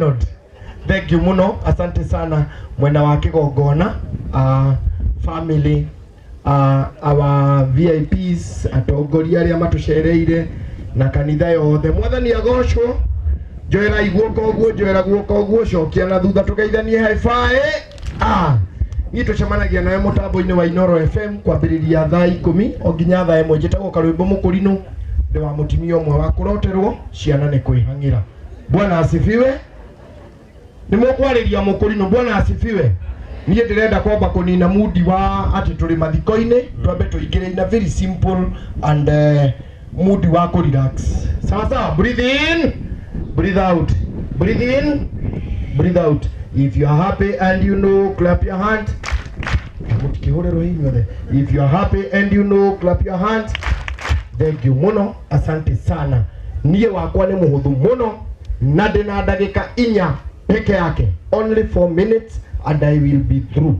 Lord. Thank you muno, asante sana mwena wa kigongona, family, our VIPs, atongoria arĩa matũcereire na kanitha yothe. Mwathani agocwo. Njoerai guoko ũguo, njoera guoko ũguo, cokia na thutha tũgeithanie high five. Ah, niĩ tũcemanagia nawe mũtambo-inĩ wa Inoro FM kwambĩrĩria thaa 10 o nginya thaa 1. Njĩtagwo Karwĩmbo Mũkũrinũ, ndĩ wa mũtumia ũmwe wa kũroterwo ciana nĩ kwĩhang'ĩra. Bwana asifiwe. Nĩ mũkwarĩria Mũkũrinũ. Bwana asifiwe. Niĩ ndĩrenda kwamba kũnina mudi wa atĩ tũrĩ mathiko-inĩ, twambe tũingĩre in a very simple and mudi wa kũ relax. Sawa sawa, breathe in, breathe out, breathe in, breathe out. If you are happy and you know, clap your hand. Mũtikĩhũre rũhĩ inyuothe. If you are happy and you know, clap your hand. Thank you muno, asante sana. Niĩ wakwa nĩ mũhũthũ mũno na ndĩna ndagĩka 4 peke yake, only 4 minutes and I will be through.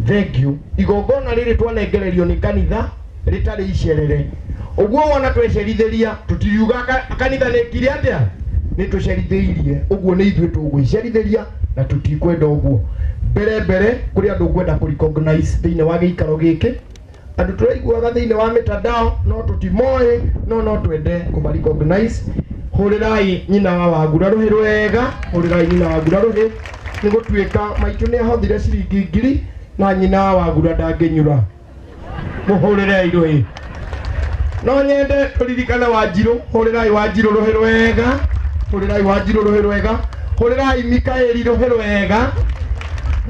Thank you. Igongona rĩrĩ twanengererio nĩ kanitha rĩtarĩ icerere ũguo wona twecerithĩria tũtiriuga kanitha nĩ kire atĩa, nĩ tũcerithĩirie ũguo, nĩ ithuĩ tũgwĩcerithĩria na tũtikwenda ũguo. Mbere mbere kũrĩ andũ ngwenda kũ recognize thĩinĩ wa gĩikaro gĩkĩ, andũ tũraiguaga thĩinĩ wa mitandao no tũtimoĩ, no no twende kũma recognize. Hũrĩrai nyina wa Wangura rũhĩ rwega, hũrĩrai nyina wa Wangura rũhĩ. Nĩ gũtuĩka maitũ nĩ ahothire ciringi 1000 na nyina wa Wangura ndangĩnyura, mũhũrĩrei rũhĩ. No nyende tũririkane Wanjirũ, hũrĩrai Wanjirũ rũhĩ rwega, hũrĩrai Wanjirũ rũhĩ rwega, hũrĩrai Mikaeli rũhĩ rwega.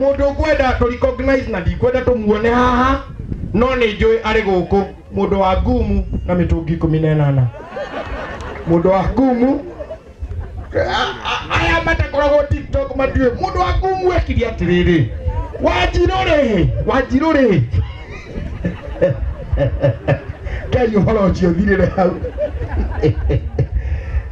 Mũndũ ũkwenda tũ recognize na ndikwenda tũmuone haha, no nĩ njũĩ arĩ gũkũ, mũndũ wa ngumu na mĩtũngi 18, mũndũ wa ngumu. Aya matakoragwo TikTok matiũĩ mũndũ wa ngumu ekire atĩrĩrĩ, Wanjirũ rĩ, Wanjirũ rĩ, Ngai ũhoro ũcio ũthirĩre hau.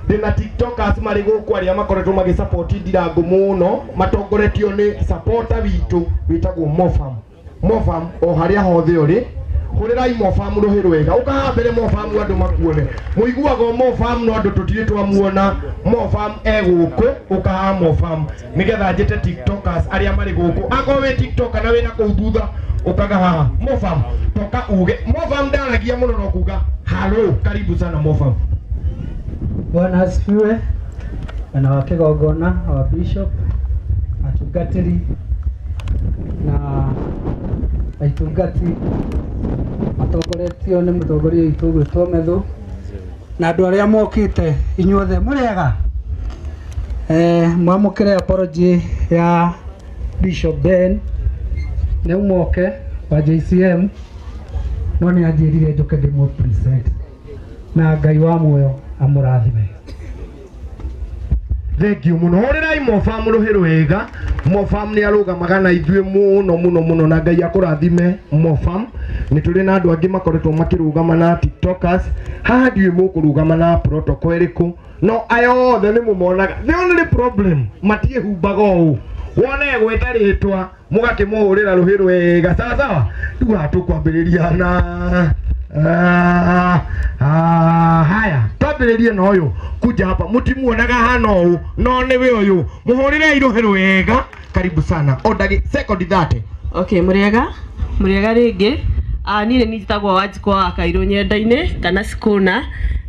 Ndĩna tiktokers marĩ gũkũ arĩa makoretwo magĩsupport Ndirango mũno, matongoretio nĩ supporter witũ wĩtagwo Mofam. Mofam, o harĩa hothe ũrĩ, hũrĩrai Mofam rũhĩ rwega. Ũkaha mbere Mofam andũ makuone. Mũiguaga o Mofam no andũ tũtirĩ twamuona. Mofam e gũkũ, ũkaha Mofam nĩgetha njĩte tiktokers arĩa marĩ gũkũ. Akorwo wĩ tiktoker na wĩna kũu thutha, ũkaga haha Mofam, toka uge. Mofam ndaragia mũno no kuga halo. Karibu sana Mofam. Bwana asifiwe. Mwena wa kĩgongona wa bishop, atungatĩri na aitungati matongoretio nĩ mũtongoria witũ ũgwĩtwo Methu na andũ arĩa mokĩte, inyuothe mũrĩega. Mwamũkĩre apology ya Bishop Ben nĩ umoke wa JCM, no nĩ anjĩrire njũke ndĩmũ present na Ngai wa muoyo amũrathime. Thank you muno. Hũrĩrai Mofam rũhĩ rwega. Mofam nĩ arũgamaga na ithuĩ mũno mũno mũno, na Ngai akũrathime Mofam. Nĩ tũrĩ na andũ angĩ makoretwo makĩrũgama na tiktokers haha, ndiũĩ mũkũrũgama na protocol ĩrĩkũ, no aya othe nĩ mũmonaga. The only problem, matiĩhumbaga ũũ wone gwĩta rĩtwa mũgakĩmũhũrĩra rũhĩ rwega. Sawa sawa, rĩu haha tũkwambĩrĩria na haya, twambĩrĩrie na ũyũ kuja hapa. Mũtimuonaga hana ũũ no nĩwe ũyũ, mũhũrĩrei rũhĩ rwega. Karibu sana o ndagĩ second 30. Okay, mũrĩega, mũrĩega rĩngĩ. Niĩ nĩ njĩtagwo Wanjikũ wa Kairũ nyenda-inĩ kana Sikũna,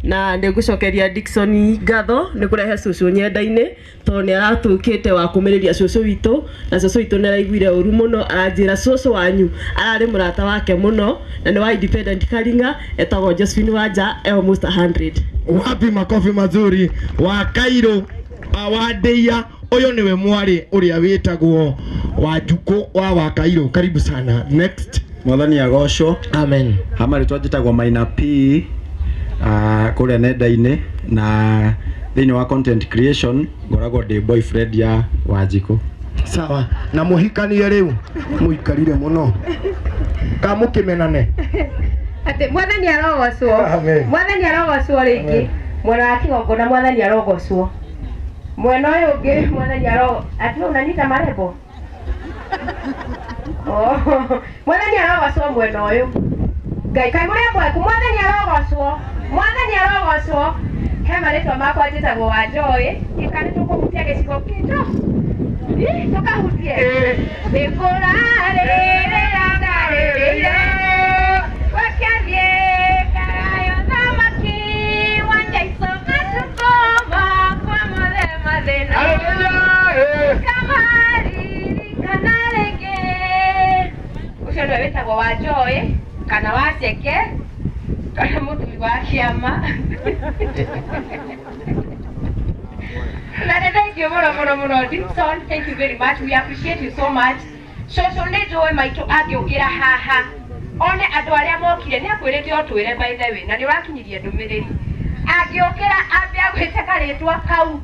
na nĩ ngũcokeria Dickson ngatho nĩ kũrehe cũcũ nyenda-inĩ, tondũ nĩ aratuĩkĩte wa kũmĩrĩria cũcũ witũ, na cũcũ witũ nĩ araiguire ũru mũno. Aranjĩra cũcũ wanyu ararĩ mũrata wake mũno na nĩ wa Independent Karinga, etagwo Josephine Wanja, e almost 100. Wapi makofi mazuri wa Kairũ wa Ndeia? Ũyũ nĩwe mwarĩ ũrĩa wĩtagwo Wanjukũ wa Wakairũ. Karibu sana, next. Mwathani agocwo. Amen. Hama rĩtwa njĩtagwo Maina P, kũrĩa nenda-inĩ na thĩinĩ wa content creation ngoragwo ndĩ boyfriend ya Wanjikũ. Sawa, na mũhikanie rĩu mũikarire mũno ka mũkĩmenane. Atĩ Mwathani arogocwo. Amen. Mwathani arogocwo rĩngĩ. Mwena wa kĩgongona Mwathani arogocwo, mwena ũyũ ũngĩ Mwathani aro atĩ we unaniita marembo. Oh, Mwathani arogocwo mwena ũyũ. Ngai kaĩ mũrĩ mweku. Mwathani arogocwo, Mwathani arogocwo. He marĩtwa makwa njĩtagwo Wanjoĩ, ĩka nĩ tũkũhutia gĩcigo kĩtũ. Ĩ, tũkahutie. Nĩ kũrarĩrĩra ndarĩrĩire, wakĩathiĩ karayo thamaki, wanjaico matukũ makwa mothe mathĩna. Kamaririkana rĩngĩ. Ũcio nĩwe wĩtagwo Wanjoĩ kana Waceke kana mũthuri wa kĩama. Na nĩ thank you mũno mũno mũno Dickson, thank you very much, we appreciate you so much. Cũcũ nĩ njũĩ maitũ angĩũkĩra haha one andũ arĩa mokire nĩ akwĩrĩte ũtwĩre, by the way, na nĩ ũrakinyirie ndũmĩrĩri. Angĩũkĩra ambe agwĩte karĩtwa kau,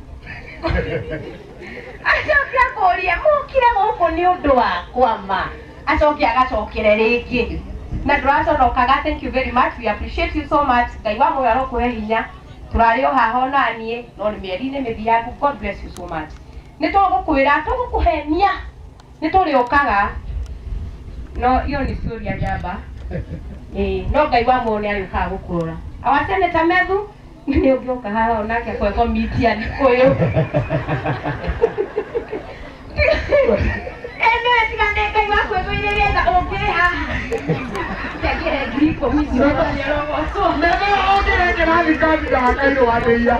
acoke akũrie mokire gũkũ nĩ ũndũ wakwa ma, acoke agacokere rĩngĩ na ndũraconokaga. Thank you very much, we appreciate you so much. Ngai wa muoyo arokũhe hinya. Tũrarĩ o haha onaniĩ no nĩ mĩeri-inĩ mĩthiangu. God bless you so much. Nĩ tũgũkwĩra tũgũkũhenia nĩ tũrĩũkaga, no hiyo ni story ya njamba. Ĩĩ, no Ngai wa muoyo nĩ arĩũkaga gũkũrora. Our Senator Methu nĩ ũngĩũka haha onake akwe comedian ũyũ. Ĩno tiga nĩ Ngai waku ĩgũirĩrĩra ũngĩrĩ haha. Kĩangĩre 10,000 icio mwathani arogocwo. Methu ũngĩrĩ kĩrathi kahinda gakairũ wanĩia.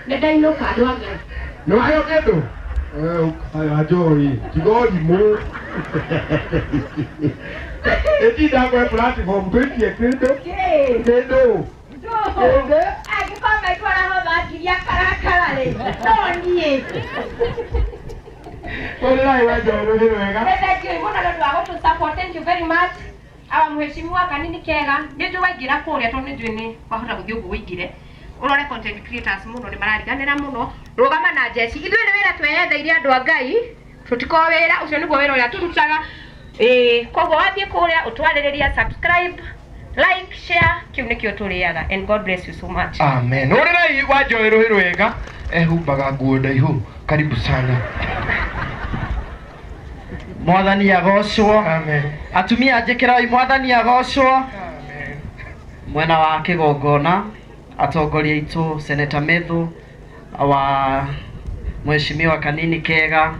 Nĩ ndainũka, andũ a Ngai. Nĩ waheo kĩndũ? Wanjoĩ, tiga ũrimũ. Ĩtinda kwe platform tũikie kĩndũ. Kĩ? Kĩndũ. Kĩndũ. Angĩkorwo maitũ arahotha ngiri akarakara rĩ, no niĩ. Ũrĩrai Wanjoĩ rũhĩ rwega. Thank you mũno nĩ ũndũ wa gũtũ support. Thank you very much. Awa mheshimiwa Kanini Kega, nĩ njũĩ waingĩra kũrĩa tondũ nĩ njũĩ nĩ wahota gũthiĩ ũguo ũingĩre. Ũrore content creators mũno nĩ marariganĩra mũno. Rũgama na njeci. Ithuĩ nĩ wĩra tweyetheire, andũ a Ngai. Tũtikorwo wĩra ũcio nĩguo wĩra ũrĩa tũrutaga. Ĩĩ, koguo wathiĩ kũrĩa ũtwarĩrĩria subscribe, like, share, kĩu nĩkĩo tũrĩaga, and God bless you so much. Amen. Ũrĩrai Wanjoĩ rũhĩ rwega. Ehumbaga nguo ndaihu. Karibu sana. Mwathani agocwo. Amen. Atumia njĩkĩrai mwathani agocwo. Amen. Mwena wa kĩgongona, atongoria aitũ, Senator Methu wa Mheshimiwa Kanini Kega,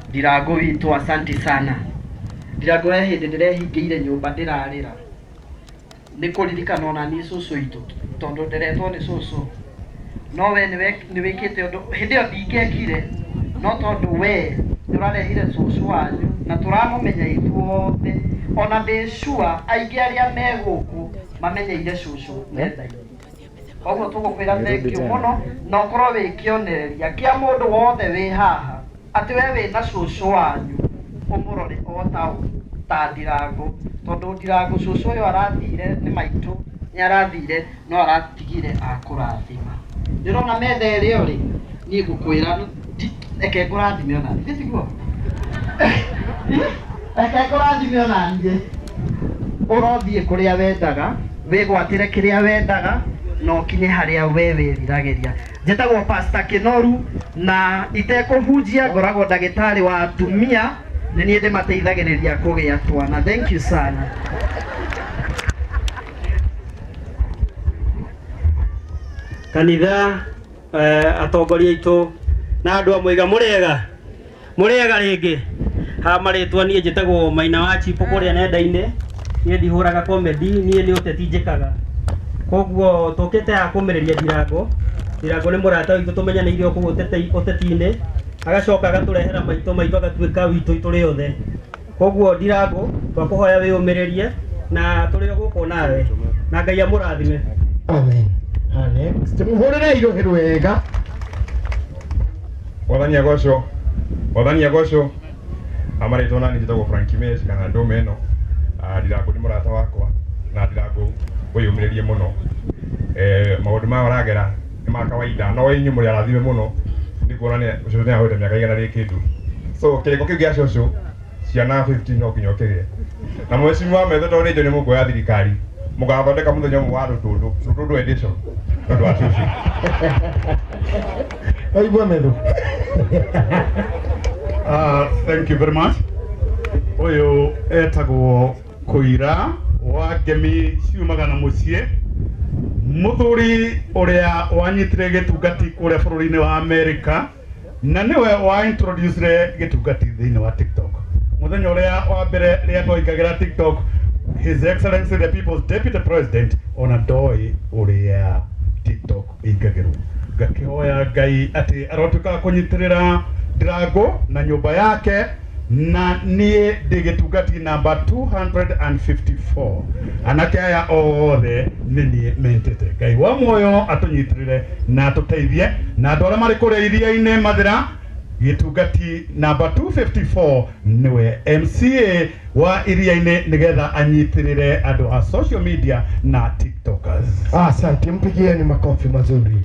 Ndirango witũ, asanti sana. Ndirango, he hĩndĩ ndĩrehingĩire nyũmba ndĩrarĩra nĩ kũririkana ona niĩ cũcũ witũ tondũ nderetwo nĩ cũcũ, no we nĩ wĩkĩte ũndũ hĩndĩ ĩyo ndingĩekire, no tondũ we nĩ ũrarehire cũcũ wanyu na tũramũmenya ithuothe, ona ndĩ sure aingĩ arĩa me gũkũ mamenyeire cũcũ nenda-inĩ. Koguo tũgũkwĩra thank you mũno na ũkorwo wĩ kĩonereria kĩa mũndũ wothe wĩ haha atĩ we wĩna cũcũ wanyu ũmũrore o ta ta Ndirango, tondũ Ndirango cũcũ ũyũ arathire nĩ maitũ nĩ arathire no aratigire akũrathima. Ndĩrona metha ĩrĩa ũrĩ niĩ ngũkwĩra reke ngũrathime ona niĩ, tiguo? Reke ngũrathime ona niĩ. Ũrothiĩ kũrĩa wendaga, wĩgwatĩre kĩrĩa wendaga na ũkinye harĩa we wĩriragĩria. Njĩtagwo Pastor Kĩnoru na itekũhunjia ngoragwo ndagĩtarĩ wa atumia, nĩ niĩ ndĩmateithagĩrĩria kũgĩa twana. Thank you sana. Kanitha, atongoria aitũ na andũ a mũiga, mũrĩega mũrĩega rĩngĩ. Ha marĩtwa niĩ njĩtagwo Maina wa Chipo kũrĩa nenda-inĩ. Niĩ ndihũraga comedy, niĩ nĩ ũteti njĩkaga, koguo tũkĩte haha kũmĩrĩria Ndirango. Ndirango nĩ mũrata witũ, tũmenyanĩire o kũu ũteti-inĩ, agacoka agatũrehera maitũ maitũ agatuĩka witũ tũrĩ othe. Koguo Ndirango, twakũhoya wĩyũmĩrĩrie na tũrĩ o gũkũ nawe na Ngai amũrathime. Amen. Ah, next. Muhũrĩrei rũhĩ rwega. Mwathani agocwo, mwathani agocwo. Amarĩtwo nani njĩtagwo Frank Mesh kana ndũme ĩno. Ndirango nĩ mũrata wakwa na Ndirango wĩyũmĩrĩrie mũno. Maũndũ maya ũragera nĩ ma kawaida, no inyuĩ mũrĩ arathime mũno nĩ kuona nĩ cũcũ nĩ ahũrĩte mĩaka 100 kĩndũ, so kĩrĩko kĩu gĩa cũcũ ciana 50 no nginya ũkĩgĩe na mheshimiwa Methu, tondũ nĩ njũĩ nĩ mũkuoya thirikari mũgathondeka mũthenya ũmwe wa rũtũndũ rũtũndũ edition nĩ ũndũ wa cũcũ. Waigua Methu. Thank you very much. Ũyũ etagwo Kũira wa Ngemi ciumaga na mũciĩ. Muthuri uria wanyitire gitungati kuria bururi-ini wa America na niwe wa introducire gitungati thiini wa TikTok. Muthenya uria wa mbere ria ndoingagira TikTok, His Excellency the People's Deputy President ona ndoi uria TikTok ingagirwo. Ngakihoya Ngai ati arotuika wa kunyitirira Ndirango na nyumba yake, na niĩ ndĩ gĩtungati namba 254. Anake aya othe nĩ niĩ mentete. Ngai wa muoyo atũnyitĩrĩre na atũteithie, na andũ arĩa marĩ kũrĩa iria-inĩ Mathĩra, gĩtungati namba 254 nĩwe MCA wa iria-inĩ, nĩgetha anyitĩrĩre andũ a social media na tiktokers. Asante, mpigieni makofi mazuri.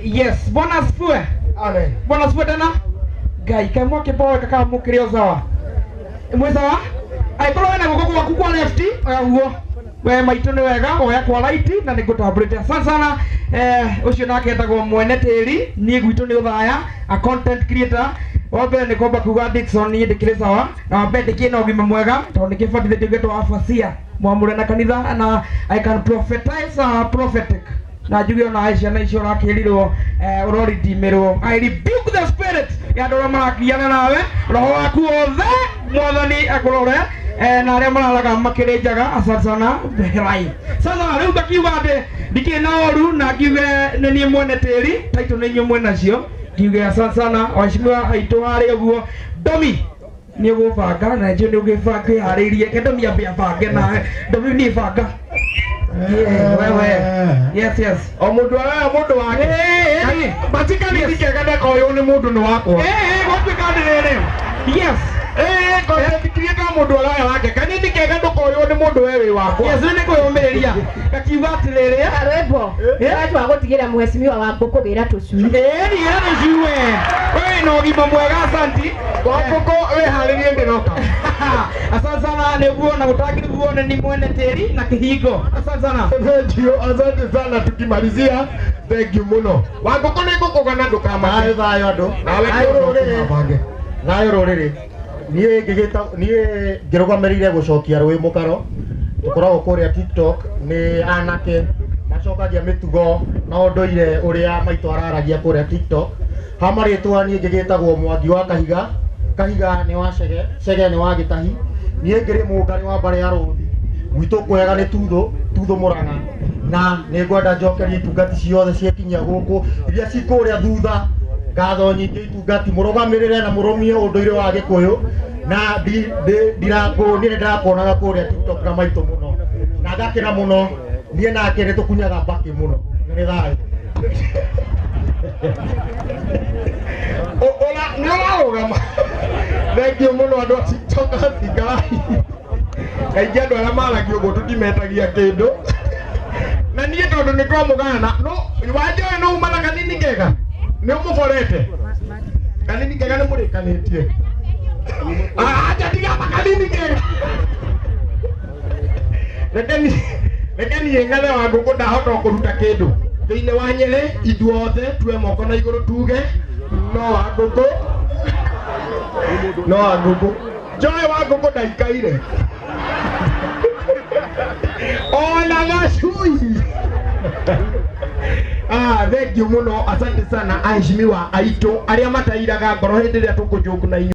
Yes, Bwana asifiwe. Amen. Bwana asifiwe tena. Ngai kaĩ mwakĩmboeka kana mũkĩrĩ o sawa? Mwĩ sawa? Angĩkorwo wĩna guoko gwaku kwa left, oya guo. We maitũ nĩ wega, oya kwa right na nĩ ngũtambũrĩte. Asante sana. Ũcio nake etagwo mwene tĩri, niĩ gwitũ nĩ ũthaya, a content creator. Wa mbere nĩ kwamba kuga Dickson niĩ ndĩkĩrĩ sawa, na wa mbere ndĩkĩrĩ na ũgima mwega tondũ nĩkĩbatithĩtio ngetwo abacia mwamũre na kanitha, na I can prophetize prophetic na njuge ona ciana icio ũrakĩrirwo ũroridimirwo. I rebuke the spirit ya andũ arĩa maragiana nawe, roho waku wothe mwathani akũrore, na arĩa mararaga makĩrĩ njaga. Asante sana berai. Sasa rĩu ngakiuga atĩ ndikĩrĩ na ũru, na ngiuge nĩ niĩ mwene tĩri, taitũ nĩ inyuĩ mwenacio. Ngiuge asante sana waheshimiwa aitũ harĩa ũguo. Domi nĩ ũgũbanga na njũ nĩ ũgĩharĩirie ke Domi ambe abange nawe. Domi niĩ banga wewe. Yes. O mũndũ araya mũndũ wake. Bati kanini kega ndakoywo nĩ mũndũ nĩ wakwa. Gwatuĩka atĩrĩrĩ. Yes. Content creator mũndũ araya wake. Kanini kega ndũkoywo nĩ mũndũ we wĩ wakwa. Yes, nĩ kwĩyũmĩrĩria. Gakiuga atĩrĩrĩ. Karwĩmbo watu wa gũtigĩra mheshimiwa wa ngũkũ gĩra tũcui. Ĩĩ, nĩ tũcui we. Wĩ na ũgima mwega, asanti. Wa ngũkũ wĩharĩrie ndĩroka. Asante sana nĩguo na gũtangĩriguo nĩ mwene tĩri na kĩhingo. Asante sana. Thank you, asante sana. Tukimalizia, thank you mũno. Wa ngũkũ nĩ ngũkũgana ndũkamake. Thayũ thayũ andũ. Nawe Thayũ rũrĩrĩ. ndũkabange. Thayũ rũrĩrĩ. Niĩ ngĩgĩta niĩ ngĩrũgamĩrĩire gũcokia rũĩ mũkaro. Tũkoragwo kũrĩa TikTok nĩ anake macokagia mĩtugo na ũndũire ũrĩa maitũ araragia kũrĩa TikTok. Ha marĩtwa niĩ ngĩgĩtagwo Mwangi wa Kahiga. Kahiga nĩ wa Chege, Chege nĩ wa Gĩtahi. Niĩ ngĩrĩ mũngarĩ wa mbarĩ ya Rũthi. Gwitũ kwega nĩ Tuthũ, Tuthũ Mũrang'a. Na nĩ ngwenda njokerie itungati ciothe ciĩkinyia gũkũ iria ci kũrĩa thutha. Ngatho nyingĩ itungati, mũrũgamĩrĩre na mũrũmie ũndũire wa Gĩkũyũ. Na Ndirango niĩ nĩndĩrakuonaga kũrĩa TikTok na maitũ mũno na ngakena mũno. Niĩ nake nĩ tũkunyaga mbakĩ mũno. Nĩ thayũ. Ora nĩ ũrarũgama. Thank you mũno andũ a TikTok athigai. Kaingĩ andũ arĩa maragia ũguo tũtimetagia kĩndũ. Na niĩ tondũ nĩ twamũgana, no wanjoe no uma na kanini kega. Nĩ ũmũborete. Kanini kega nĩ mũrĩkanĩtie. Acha tiga kanini kega. Reke niĩ ng'ane wa ngũkũ ndahota kũruta kĩndũ. Thĩinĩ wa Nyĩrĩ ithuothe tuwe moko na igũrũ tuge no wa ngũkũ. No wa ngũkũ. Joy wa ngũkũ ndaikaire. Ona gacui. Thank you mũno, asante sana aheshimiwa aitũ arĩa matairaga ngoro hĩndĩ ĩrĩa tũkũnjũku na inyuĩ.